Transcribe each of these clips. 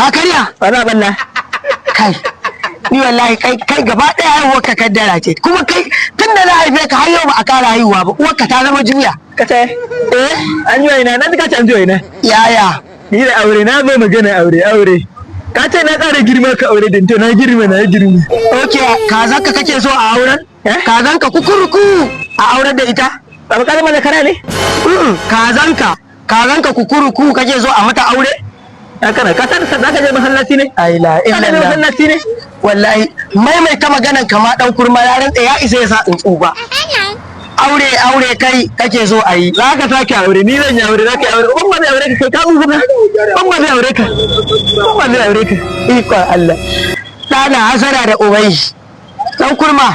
Ka karya? Wala balla. Kai, ni wallahi kai kai gaba ɗaya haihuwar ka kaddara ce. Kuma kai, tun da na haife ka har yau ba a kara haihuwa ba, uwarka ta zama juya. Ka ce? Eh. An yi waina, na ji ka ce an ji waina. Yaya? Ni da aure na zo magana aure aure. Ka ce na ƙara girma ka aure din, to na girma, na girma. Ok, kazanka kake so a auren? Eh? Kazanka kukuruku a auren da ita? Baba, ka zama zakara ne? Kazanka, kazanka kukuruku kake so a mata aure? Ya kana ka san za ka je masallaci ne? Ai la Ka je illallah. masallaci ne? Wallahi maimaita maganan kama dan kurma, ya rantsa ya isa ya sa in tsufa. Aure, aure kai kake so a yi. Za ka sake aure, ni zan yi aure, za ka yi aure. Uban ma zai aure ka, kai ka tsufa na. Uban ma zai aure ka. Uban ma zai aure ka. Ikon Allah, ɗana hasara da ubai. Dan kurma,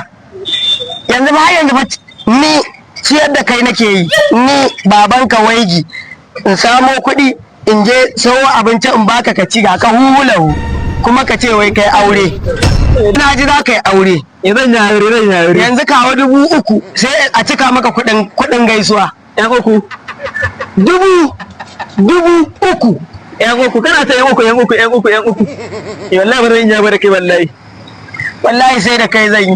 yanzu ba, yanzu ba ni ciyar da kai nake yi, ni babanka waigi, in samo kuɗi in je sawo abinci in baka ka ci, ga ka huhulahu, kuma ka ce wai kai aure. Ina ji za ka yi aure. Eh, zan yi aure, zan yi aure. Yanzu kawo 3,000 sai a cika maka kuɗin gaisuwa. Yan uku. 3,000. Yan uku, kana ta yan uku, yan uku, yan uku, yan uku. Eh, wallahi ba zan iya ba da kai wallahi. Wallahi sai da kai zan yi.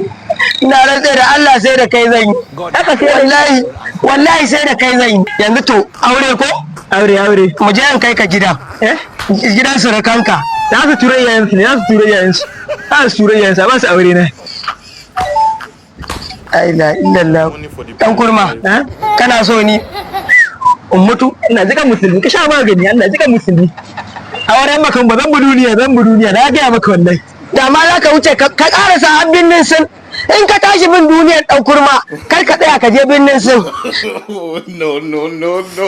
Ina rantse da Allah sai da kai zan yi. Haka sai Wallahi, wallahi sai da kai zan yi. Yanzu to aure ko? Aure, aure. Mu je in kai ka gida. Eh? Gidan surukanka. Za su tura iyayensu ne, za su tura iyayensu. Za su tura iyayensu, a ba su aure na. Ai la illallah. Dan kurma, Ha? kana so ni in mutu? Ina jikan musulmi, ka sha magani, Allah jikan musulmi. Auren maka ba zan bi duniya, zan bi duniya, na gaya maka wallahi. Da ma za ka wuce ka karasa har birnin Sin. In ka tashi bin duniyar, dan kurma, kar ka tsaya ka je birnin Sin. No, no, no, no.